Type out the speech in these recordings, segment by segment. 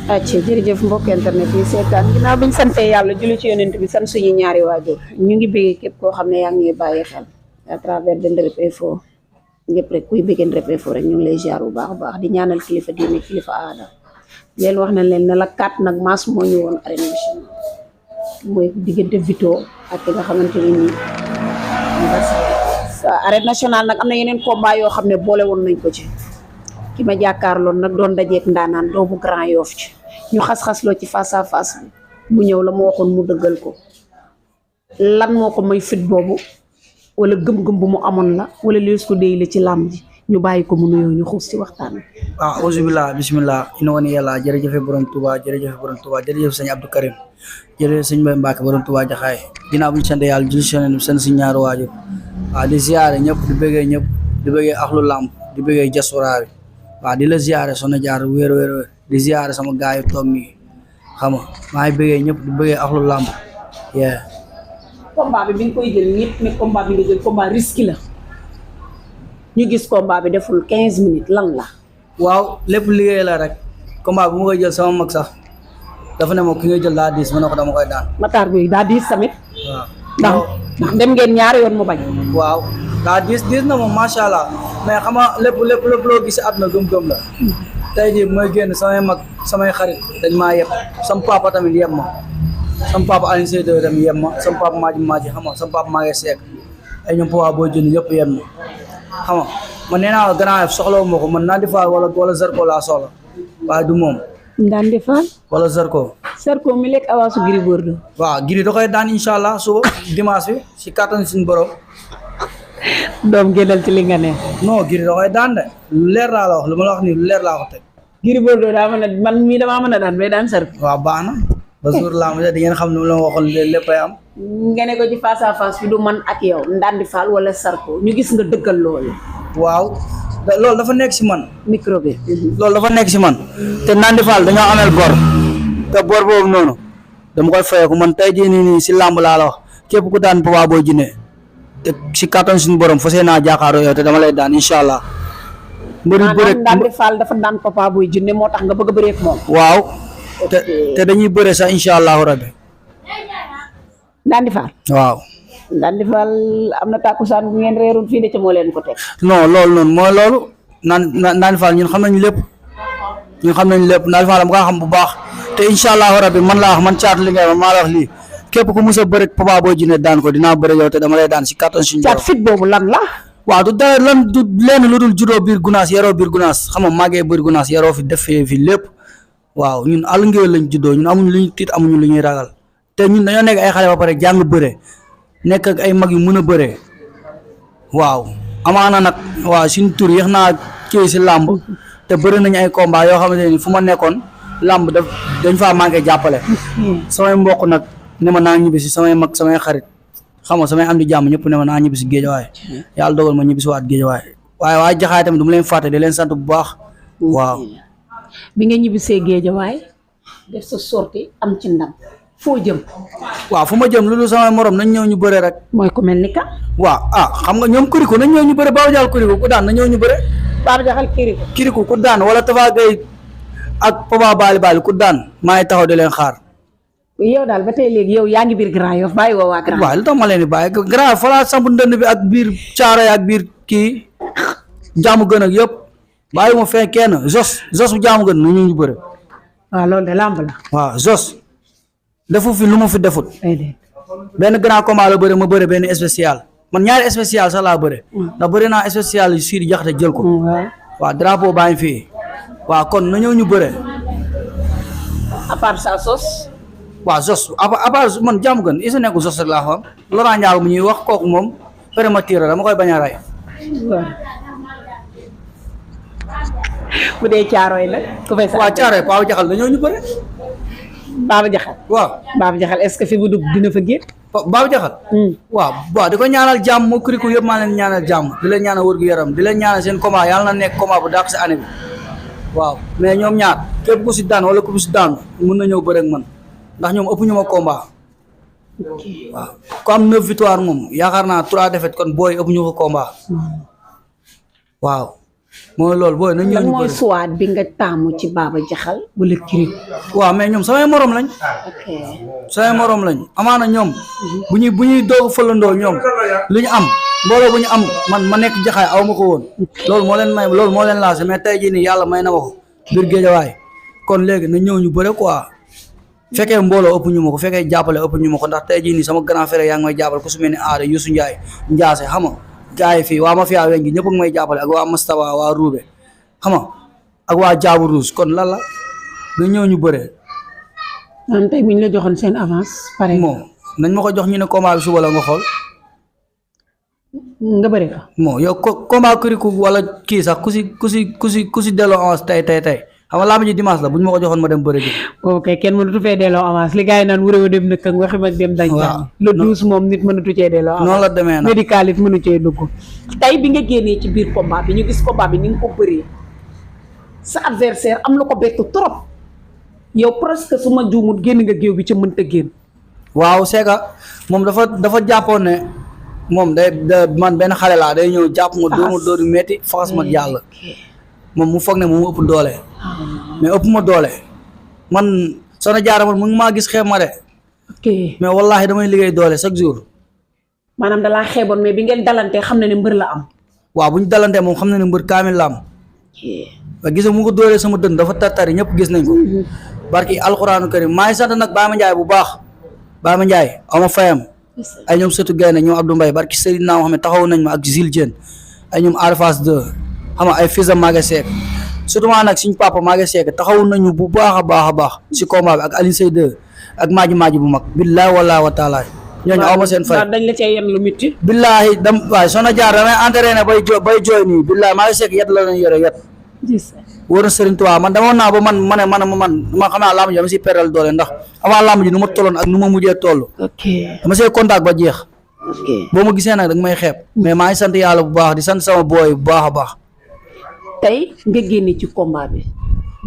acca jërëjëf mbokk internet yi seetaan ginnaaw biñ sante yàlla julli ci yonent bi sant suñu ñaari waajur ñu ngi bëggee képp koo xam ne yaa ngi bàyyi xel à travers de Nderep Info ñëpp rek kuy bëggee Nderep Info rek ñu ngi lay ziar bu baax a baax di ñaanal kilifa diine kilifa aada leen wax na leen ne la kat nag maas moo ñu woon arène nationale mooy diggante Vito ak ki nga xamante ni nii arène nationale nag am na yeneen combat yoo xam ne boole woon nañ ko ci ki ma jàkkaarloon nag doon dajeek ndaanaan doomu Grand Yoff ci ñu xas-xasloo ci face à face bi mu ñëw la ma waxoon mu dëggal ko lan moo ko may fit boobu wala gëm-gëm bu mu amoon la wala lees ko déy la ci làmb ji ñu bàyyi ko mu nuyoo ñu xuus ci waxtaan bi. auzubillah bismillah ina woni yàlla jërëjëfe borom Touba jërëjëfe borom Touba jërëjëf sëñ Abdou Karim jërëjëf sëñ Mbaye Mbacke borom Touba jaxaay ginnaaw bu ñu sant yàlla jul seen si ñaari waajur di ziare ñëpp di bëggee ñëpp di bëggee axlu làmb di bëggee diaspora bi di la ziare Soxna Jaar wéer di ziare sama gaay yi toog nii xam nga maa ngi bëggee ñëpp di bëggee axlu làmb combat bi nga koy jël ñëpp ne combat bi nga jël combat risque la ñu gis combat bi deful 15 minutes lan la. waaw lépp liggéey la rek combat bi mu koy jël sama mag sax dafa ne ma ki nga jël daa diis ma ne ko dama koy daan. Matar Gueye daa diis tamit. waaw ndax dem ngeen ñaari yoon mu bañ. waaw daa diis na moom macha allah mais xam nga lépp loo gis àdduna gëm-gëm la. tey jii mooy génn samay mag samay xarit dañ maa yeb sama papa tamit yeb ma sama papa Alioune Seye tamit yeb ma sama papa Maaji xam nga sama papa maa ngi seek ay ñoom Papa boo jënd yëpp yeb ma xam nga man nee naa Grand Yoff soxla wu ma ko man Nandi Fall wala Zarko laa soxla waaye du moom. Nandi Fall. wala Zarko. Zarko mi lekk avance Gris Bordeaux. waaw Gris da koy daan incha allah suba dimanche bi si kattan suñu borom. doom génnal ci li nga ne. non Gris da koy daan de lu leer laa la wax lu ma la wax nii lu leer laa ko teg. Gris Bordeaux daa mën a man mii damaa mën a daan bay daan Zarko. waaw baax na ba jour laa ma di ngeen xam ne mu la waxoon léppay am. nga ne ko ci face à face bi du man ak yow Nandi Fall wala Zarko ñu gis nga dëggal loolu. waaw loolu dafa nekk si man. micro bi. loolu dafa nekk si man te Nandi Fall dañoo amel bor te bor boobu noonu dama koy fayeeku man tey jii nii si làmb laa la wax képp ku daan Papa Boy Djiné te si kattan suñu borom fas yéenaa jàkkaaroo yow te dama lay daan incha allah. mbëri bëre Nandi Fall dafa daan Papa Boy Djiné moo tax nga bëgg a bëree ak moom. waaw te dañuy bëre sax incha allahu rabbi. Nandi Fall. waaw. Nandi Fall am na tàkkusaan bu ngeen reerul fii de ca moo leen ko teg. non loolu noonu mooy loolu Nandi Fall ñun xam nañ lépp Nandi Fall am nga xam bu baax te incha allahu rabbi man laa wax man caatu li ngay maa la wax lii képp ku mus a bëre Papa Boy Djiné daan ko dinaa bëre yow te dama lay daan si kattan suñu borom. caat fit boobu lan la. waaw du dara lan du lenn lu dul juddoo biir gunaas yaroo biir gunaas xam nga màggee biir gunaas yaroo fi def fi lépp waaw ñun àll ngéwél lañ juddoo ñun amuñu lu ñu tiit amuñu lu ñuy ragal te ñun dañoo nekk ay xale ba pare jàng bëre nekk ak ay mag yu mën a bëre waaw amaana nag waaw suñu tur yéex naa kii si làmb te bëri nañu ay combat yoo xamante ni fu ma nekkoon làmb dañ faa manqué jàppale samay mbokk nag ne ma naa ñibbi si samay mag samay xarit xam nga samay am di jàmm ñëpp ne ma naa ñibbi si géejawaay yàlla dogal ma ñibbi si waat géejawaay waaye jaxaay tamit du ma leen fàtte di leen sant bu baax waaw. bi nga ñibbisee géejawaay def sa sortie am ci ndam foo jëm. waaw fu ma jëm loolu samay morom nañ ñëw ñu bëre rek. mooy ku mel ni ka. waaw xam nga ñoom Kirikou nañ ñëw ñu bëre Baba Diakhal Kirikou ku daan na ñëw ñu bëre. Baba Diakhal Kirikou ku daan wala Tafa Gueye ak Papa Bali ku daan maa ngi taxaw di leen xaar. yow daal ba tey léegi yow yaa ngi biir Grand Yoff bàyyi woo waa Grand Yoff. waaw lu tax ma leen di bàyyi Grand Yoff fa laa samp ndënd bi ak biir Caaroy ak biir kii jaamu gën ak yëpp bàyyi ma fee kenn Zos bu jaamu gën na ñu bëre. waaw loolu de lamb la. waaw Zos defu fi lu ma fi defut. benn grand combat la bëre ma bëre benn spécial man ñaari spécial sax laa bëre. ndax bëre naa spécial yu Sidi Jaxate jël ko. waaw drapeau baa ngi fii waaw kon na ñëw ñu bëre. à part ça Zos. waaw Zos à part man jàmm gën isa nekku Zos rek laa xam Laurent Ndiago mu ñuy wax kooku moom prématuré dama koy bañ a rey. bu dee Caaroy la. ku fay waaw Caaroy Baba Diakhal dañoo ñu bëre. Baba Diakhal. waaw Baba Diakhal est-ce que fi bu dugg dina fa génn. Baba Diakhal. waaw di ko ñaanal jàmm moo Kirikou yëpp maa leen ñaanal jàmm di leen ñaanal wër gu yaram di leen ñaanal seen combat yàlla na nekk combat bu dàq si année bi waaw mais ñoom ñaar képp ku si daan wala ku si daan mën na ñëw bëre ak man ndax ñoom ëpp ñu ma combat. waaw ku am 9 victoire moom yaakaar naa 3 défaites kon booy ëpp ñu ko combat. waaw mooy loolu booy nañ ñëw lan ñu mooy bëri. suwaat bi nga taamu ci Baba Jaxal wala Kirip. waaw mais ñoom samay morom lañ. ok samay morom lañ amaana ñoom. bu ñuy doog a fëlandoo ñoom lu ñu am mbooloo bu ñu am man ma nekk jaxaay aw ma ko woon. loolu moo leen may loolu moo leen lancé mais tey jii nii yàlla may na ma ko biir géejawaay kon léegi na ñëw ñu bëre quoi. fekkee mbooloo ëpp ñu ma ko fekkee jàppale ëpp ñu ma ko ndax tey jii nii sama grand frère yaa ngi may jàppale ku su mel ni Aada Youssou Ndiaye Ndiasse xam nga gars yi fii waa Mafia weñ gi ñëpp a ngi may jàppale ak waa Mastaba waa Roube xam nga ak waa Jaabu Rouge kon lan la na ñëw ñu bëree. man tey bu ñu la joxoon seen avance pare bon nañ ma ko jox ñu ne combat bi suba la nga xool. nga bëri ko. bon yow combat Kirikou wala kii sax ku si delloo avance tey xam nga laa ji dimanche la bu ñu ma ko joxoon ma dem bëri ji. ok kenn mënatu fee delloo avance li gars yi naan wuréw dem nëkk ak waxi mag dem dañ waaw le 12 moom nit mënatu cee delloo avance noonu la demee nag médical it mënu cee dugg tey bi nga génnee ci biir combat bi ñu gis combat bi ni nga ko bëree sa adversaire am lu ko bett trop yow presque su ma juumut génn nga géew bi ca mënta génn waaw c'est que moom dafa jàppoon ne moom man benn xale laa day ñëw jàpp ma dóor yu metti faxas ma jàll moom mu foog ne moom mu ëpp doole mais ëpp ma doole man Soxna Jaara man mu ngi maa gis xeeb ma de ok mais wallahi damay liggéey doole chaque jour. maanaam dalaa xeeboon mais bi ngeen dalantee xam na ne mbër la am waaw bu ñu dalantee moom xam na ne mbër kaamil la am waaw gis nga mu ko dóoree sama dënn dafa tartari ñëpp gis nañ ko barki alxuraanu karim maa ngi sant nag Baama Ndiaye bu baax Baama Ndiaye ama fayam ay ñoom sëtu gaynde ñoom Abdou Mbaye barki Seydina Mohamed taxaw nañ ma ak Zil Dieng ay ñoom Arfas 2 xam nga ay fils de Maga Seck surtout maa nag suñ papa Maga Seck taxaw nañu bu baax a baax si combat bi ak Alioune Seye 2 ak maaji bu mag billahi wallahi wa taala ñooñu aw ma seen fay dañ la cee yenn lu mitti billahi waaye Soxna Jaar damay entraîné bay jooy nii billahi Maga Seck yet la lañ yore yet wóor na Serigne Touba man dama naa ba man xam naa lamb ji dama si peral doole ndax avant lamb ji nu ma tolloon ak nu ma mujjee toll dama see contact ba jeex boo ma gisee nag dag may xeeb mais maa ngi sant yàlla bu baax di sant sama booy bu baax a baax tey nga génne ci combat bi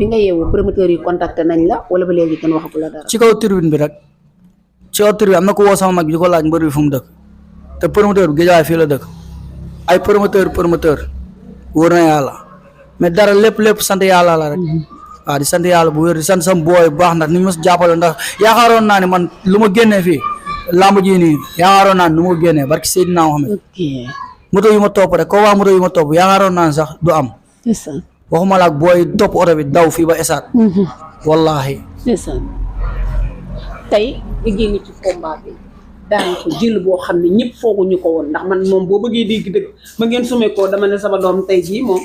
nga yeewu promoteur yi contacté nañ la wala ba léegi kenn waxagu la dara. ci kaw tribune bi rek ci kaw tribune am na ko woo sama mag bi di ko laaj mbër bi fu mu dëkk te promoteur bi Guédiawaye fii la dëkk ay promoteur wóor na yàlla mais dara lépp sant yàlla la rek waaw di sant yàlla bu wér di sant sama booy bu baax ndax ni ma jàppale ndax yaakaaroon naa ne man lu ma génnee fii lamb ji nii yaakaaroon naa ne nu ma ko génnee barki Seydina Mohamed moto yu ma topp rek ko waa moto yu ma topp yaakaaroon naa ne sax du am waxuma la ak booy topp oto bi daw fii ba esaat wallahi tey nga génn ci combat bi daan ko jël boo xam ne ñëpp fooguñu ko woon ndax man moom boo bëggee dégg dëgg ma ngeen sumee ko dama ne sama doom tey jii moom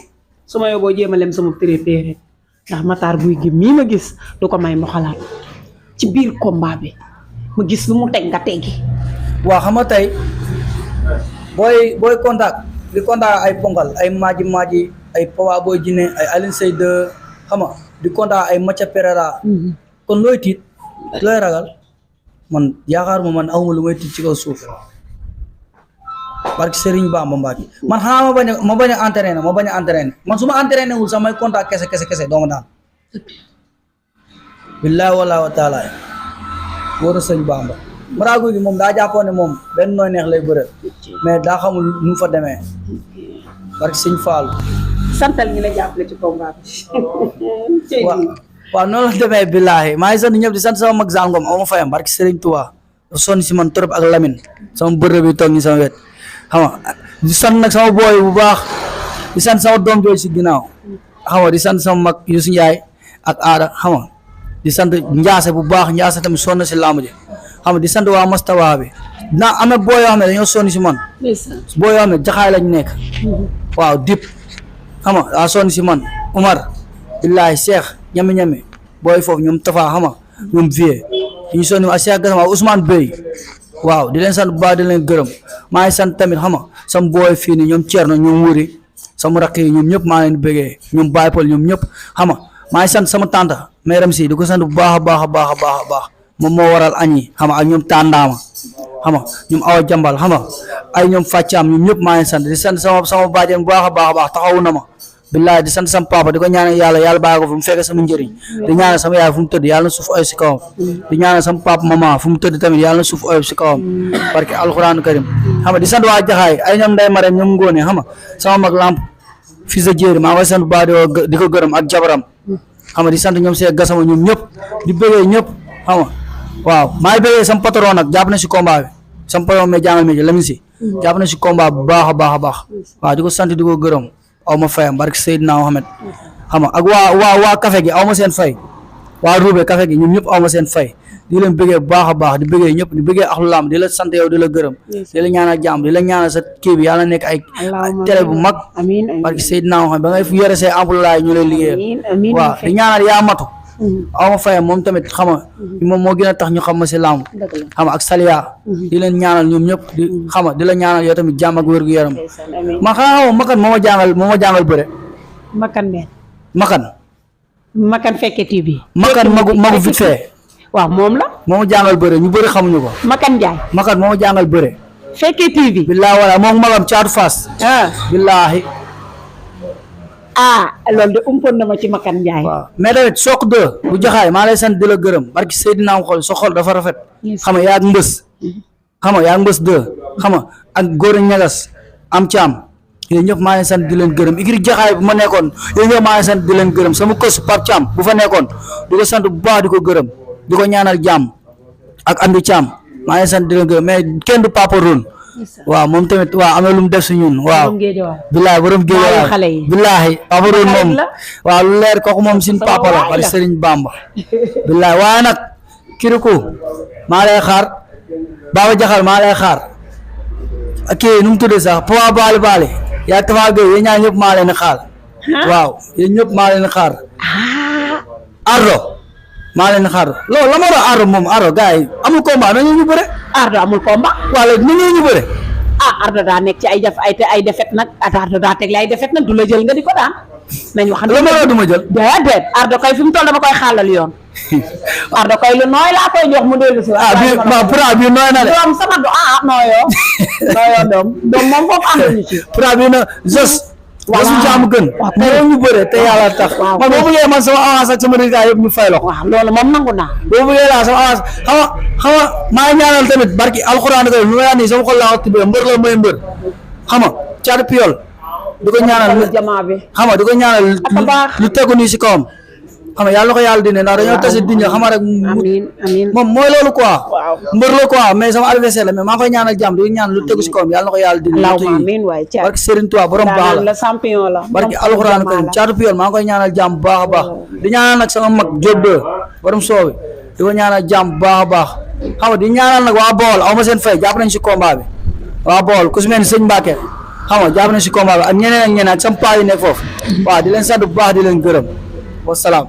su ma yóbboo jéem a lem sama préparé ndax Matar Guy gi mii ma gis du ko may mu xalaat ci biir combat bi ma gis lu mu teg nga teggi waaw xam nga tey booy contact di contact ay ponkal ay maaji ay Papa Boy Djiné ay Alioune Seye 2 xam nga di contact ay Macha Pereira kon looy tiit looy ragal man yaakaar man awma lu may tiit ci kaw suuf barki Serigne Bamba Mbacke man xanaa ma bañ a entraîné man su ma entraîné wul sax may contact kese dooma daan billahi wallahi wa taala wóor na sëñ Bamba Matar Guy gi moom daa jàppoon ne moom benn nooy neex lay bëre mais daa xamul nu mu fa demee barki sëñ Fall santal ñi la jàppale ci combat bi waaw noonu la demee billahi maa ngi sant ñëpp di sant sama mag Zangom aw ma fayam barki Serigne Touba dafa sonn si man trop ak Lamine sama bërë bi toog ni sama wet xam nga di sant nag sama booy bu baax di sant sama doom jooju si ginnaaw xam nga di sant sama mag Youssou Ndiaye ak Aada xam nga di sant Ndiasse bu baax Ndiasse tamit sonn si lamb ji xam nga di sant waa Mastawa bi naa am na booy yoo xam ne dañoo sonn si man booy yoo xam ne jaxaay lañ nekk waaw dip xam nga daa sonn si man Umar billahi Cheikh ñami booy foofu ñoom Tafa xam nga ñoom vie ñu sonn ak Cheikh Gassama Ousmane Bey waaw di leen sant bu baax di leen gërëm maa ngi sant tamit xam nga sama booy fii nii ñoom Thierno ñoom Wuri sama rakk yi ñoom ñëpp maa leen bëggee ñoom Baye Paul ñoom ñëpp xam nga maa ngi sant sama tante Mayram Si di ko sant bu baax a baax moom moo waral añ yi xam nga ak ñoom Tàndaama xam nga ñoom Awa Jambal xam nga ay ñoom Fàccaam ñoom ñëpp maa ngi sant di sant sama bàjjen bu baax a baax taxawu na ma billahi di sant sama papa di ko ñaanal yàlla bàyyi ko fu mu fekk sama njëriñ di ñaanal sama yaay fu mu tëdd yàlla na suuf oyof si kawam di ñaanal sama papa mama fu mu tëdd tamit yàlla na suuf oyof si kawam barke alxuraanu karim xam nga di sant waa jaxaay ay ñoom nday mare ñoom ngóone xam nga sama mag lamp fils de Jéeri maa ngi koy sant bu baax di ko gërëm ak jabaram xam nga di sant ñoom see gasama ñoom ñëpp di bëggee ñëpp xam nga waaw maa ngi bëggee sama patron nag jàpp na si combat bi sama patron mais jàngal métier Lamine si jàpp na si combat bu baax a baax a baax waaw di ko sant di ko gërëm aw ma fayam barke Seydina Mohamed xam nga ak waa café gi aw ma seen fay waa Roubé café gi ñoom ñëpp aw ma seen fay di leen bëggee bu baax a baax di bëggee ñëpp di bëggee axlu lamb di la sant yow di la gërëm di la ñaanal jàmm di la ñaanal sa kii bi yàlla nekk ay télé bu mag barke Seydina Mohamed ba ngay yore say employé ñu lay liggéeyal waaw di ñaanal yaa matu aw ma fayam moom tamit xam nga moom moo gën a tax ñu xam ma si lamb xam nga ak Saliya di leen ñaanal ñoom ñëpp di xam nga di la ñaanal yow tamit jàmm ak wér-gu-yaram ma xanaa makan moo ma jàngal bëre makan fekke TV makan magu vite fait waaw moom la moo ma jàngal bëre ñu bëri xamuñu ko makan Njaay makan moo ma jàngal bëre fekke TV billaahi wala moom magam caatu faas billaahi loolu de umpoon na ma ci makan Njaay waaw mais tamit soq de bu jaxaay maa lay sant di la gërëm barki Seydina xol sa xol dafa rafet xam nga yaa ak mbës xam nga yaa ak mbës de xam nga ak góor a ñagas am caam yéen ñëpp maa ngi sant di leen gërëm ikiri jaxaay bu ma nekkoon yéen ñëpp maa ngi sant di leen gërëm sama kos Pape Thiam bu fa nekkoon di ko sant bu baax di ko gërëm di ko ñaanal jàmm ak Amdi Thiam maa ngi sant di leen gërëm mais kenn du Papa Ron waaw moom tamit waaw am na lu mu def si ñun waaw billahi borom géej billahi Papa Ron moom waaw lu leer kooku moom sin papa la bari Serigne Bamba billahi waaye nag kiriku maa lay xaar Baba Jaxal maa lay xaar ak kii nu mu tuddee sax Papa Bali yaa Tafa Gueye yéen ñaar ñëpp maa leen xaar waaw yéen ñëpp maa leen xaar Ardo maa leen xaar loolu la ma doon Ardo moom Ardo gars yi amul combat na ñu bëre Ardo amul combat waaw léegi ni ñu bëre Ardo daa nekk ci ay defet nag Ardo daa tegle ay defet nag du la jël nga di ko daan nañ wax la ma doon du ma jël déedéet Ardo koy fi mu toll dama koy xàllal yoon Ardo koy lu nooy laa koy jox mu dellu si bi nooy na de doom sama nooyoo doom moom foofu ànduñu ci pra bi na jos wasu jaamu gën moo ñu bëre te yàlla tax man boo bëggee man sama avance ak sama résultat yëpp ñu fay la ko waaw loolu moom nangu naa boo bëggee laa sama avance xam nga maa ngi ñaanal tamit barki alxuraan ko lu ma yaa nii sama xol laa wax tibbee mbër la mooy mbër xam nga caatu piol di ko ñaanal jamaa bi xam nga di ko ñaanal lu tegu nii si kawam xam nga yàlla na ko yàlla dine ndax dañoo tase diña xam nga rek amiin moom mooy loolu quoi mbër la quoi mais sama adversaire la mais maa ngi koy ñaanal jàmm di ko ñaan lu tegu si kawam yàlla na ko yàlla dine amiin waay barki Serigne Touba borom baax la champion la barki alxuraan karim caatu piol maa ngi koy ñaanal jàmm bu baax a baax di ñaanal nag sama mag Diop de borom soobi di ko ñaanal jàmm bu baax a baax xam nga di ñaanal nag waa Bawol aw ma seen fay jàpp nañ si combat bi waa Bawol ku si mel ni sëñ Mbacke xam nga jàpp nañ si combat bi ak ñeneen ak sama paa yi nekk foofu waaw di leen sant bu baax di leen gërëm wasalaam.